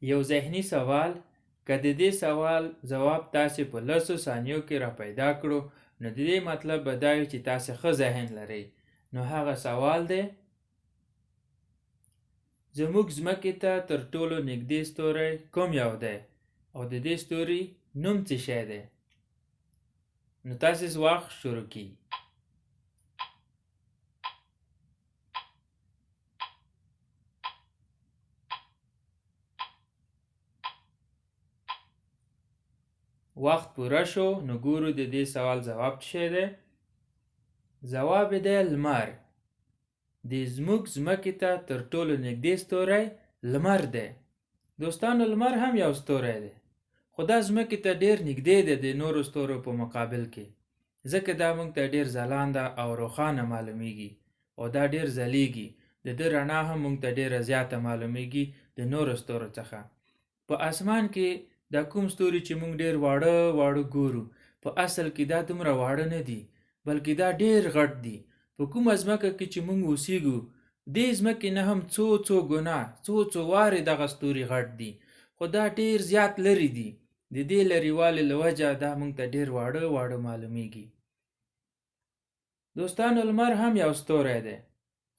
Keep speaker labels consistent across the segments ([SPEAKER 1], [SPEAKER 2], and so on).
[SPEAKER 1] یو ذهني سوال، که د دې سوال ځواب تاسې په لسو ثانیو کې را پیدا کړو، نو د دې مطلب به دا وي چې تاسې ښه ذهن لرئ. نو هغه سوال دی: زموږ ځمکې ته تر ټولو نږدې ستوری کوم یو دی او د دې ستوري نوم څه شی دی؟ نو تاسې وخت شروع کیږي. وخت پوره شو، نو ګورو د دې سوال ځواب څه شی دی. ځواب یې دی لمر. د زموږ ځمکې ته تر ټولو نږدې ستوری لمر دی. دوستانو، لمر هم یو ستوری دی، خو دا ځمکې ته ډیر نږدې دی د نورو ستورو په مقابل کې، ځکه دا موږ ته ډیر ځلانده او روښانه معلومیږي او دا ډیر ځلیږي. د ده رڼا هم موږ ته ډیره زیاته معلومیږي د نورو ستورو څخه. په اسمان کې دا کوم ستوري چې موږ ډیر واړه واړه ګورو، په اصل کې دا دومره واړه نه دي، بلکې دا ډیر غټ دي. په کومه ځمکه کې چې موږ اوسیږو، دې ځمکې نه هم څو څو ګنا، څو څو وارې دغه ستوري غټ دي، خو دا ډیر زیات لرې دي. د دې لرېوالي له وجه دا موږ ته ډیر واړه واړه معلومیږي. دوستانو، لمر هم یو ستوری دی،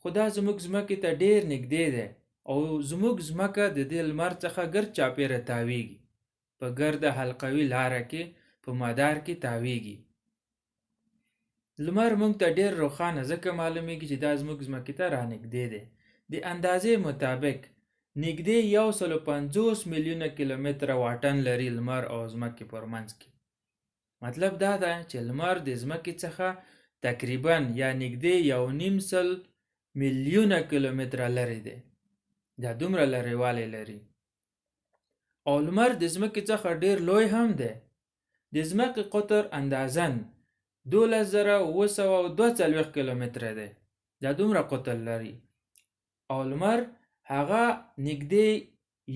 [SPEAKER 1] خو دا زموږ ځمکې ته ډیر نږدې دی او زموږ ځمکه د دې لمر څخه ګرد چاپیره تاویږي، په ګرده حلقوي لاره کې په مدار کې تاویږي. لمر موږ ته ډیر روښانه ځکه معلومیږي چې دا زموږ ځمکې ته رانږدې دی. د اندازې مطابق نږدې 150 میلیونه کیلومتره واټن لري لمر او ځمکې پر منځ کې. مطلب دا ده چې لمر د ځمکې څخه تقریبا یا نږدې 1.5 میلیونه کیلومتره لرې دی. دا دومره لرېوالی لري. او لمر د ځمکې څخه ډیر لوی هم دی. د ځمکې قطر اندازاً 12,742 کیلومتره دی. دا دومره قطر لري. او لمر هغه نږدې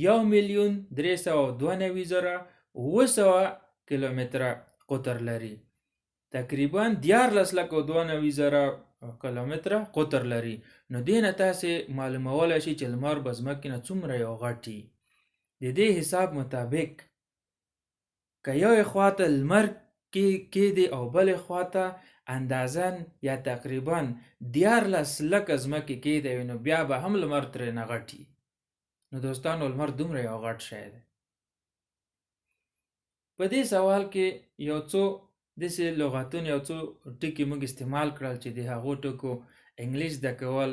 [SPEAKER 1] 1,392,700 کیلومتره قطر لري. تقریبا 13,92,000 کیلومتره قطر لري. نو دې نه تاسې معلومولی شئ چې لمر به ځمکې نه څومره یو غټ وي. د دې حساب مطابق که یوې خواته لمر کې او بلې خواته اندازاً یا تقریبا 13 لکه ځمکې کېدی وي، نو بیا به هم لمر ترې نه غټ وي. نو دوستانو، لمر دومره یو غټ شی دی. په دې سوال کې یو څو داسې لغتونه، یو څو ټکي موږ استعمال کړل چې د هغو ټکو انګلیش زده کول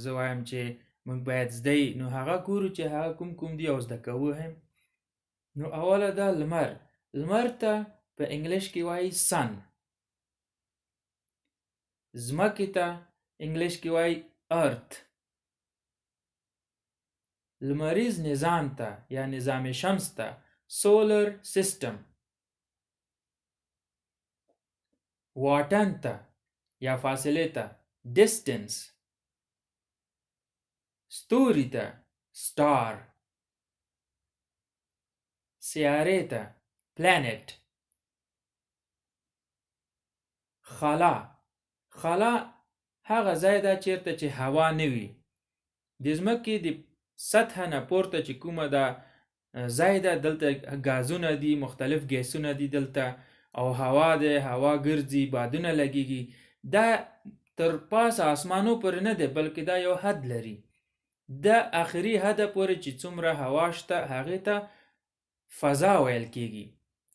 [SPEAKER 1] زه وایم چې موږ باید زده یي. نو هغه ګورو چې هغه کوم کوم دي او زده کوو هم. نو اوله دا لمر. لمر ته په انګلیش کې وایي sun. ځمکې ته انګلیش کې وایي earth. لمریز نظام ته یا نظام شمس ته solar system. واټن ته یا فاصلې ته distance. ستوري ته star. سیارې ته planet. خلا. خلا هغه ځای ده چیرته چې هوا نه وي. د ځمکې د سطح نه پورته چې کومه ده ځای ده، دلته ګازونه دي، مختلف ګیسونه دي دلته، او هوا ده، هوا ګرځي، بادونه لګیږي. دا تر پاسه اسمانو پورې نه دی، بلکې دا یو حد لري. د آخري حده پورې چې څومره هوا شته هغې ته فضا ویل کیږي.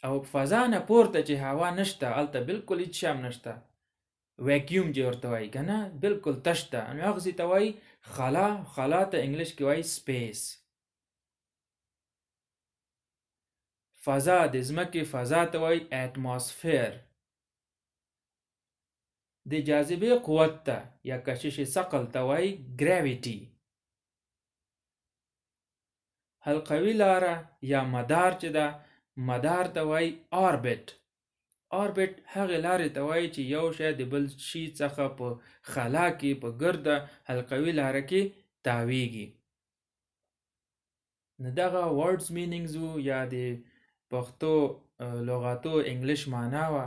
[SPEAKER 1] او فضا نه پورته چې هوا نشته، هلته بالکل هیڅ شی هم نشته، ویکیوم چې ورته وایي که نه، بالکل تش ده، نو هغه ځای ته وایي خلا. خلا ته انګلیش کې وایي space. فضا، د ځمکې فضا ته وایي اتموسفیر. د جاذبې قوت ته یا کشش ثقل ته وایي gravity. حلقوي لاره یا مدار چې ده، مدار ته وایي orbit. orbit هغې لارې ته وایي چې یو شی د بل شي څخه په خلا کې په ګرده حلقوي لاره کې تاویږي. نو دغه words meanings وو یا د پښتو لغاتو انګلیش معنا وه.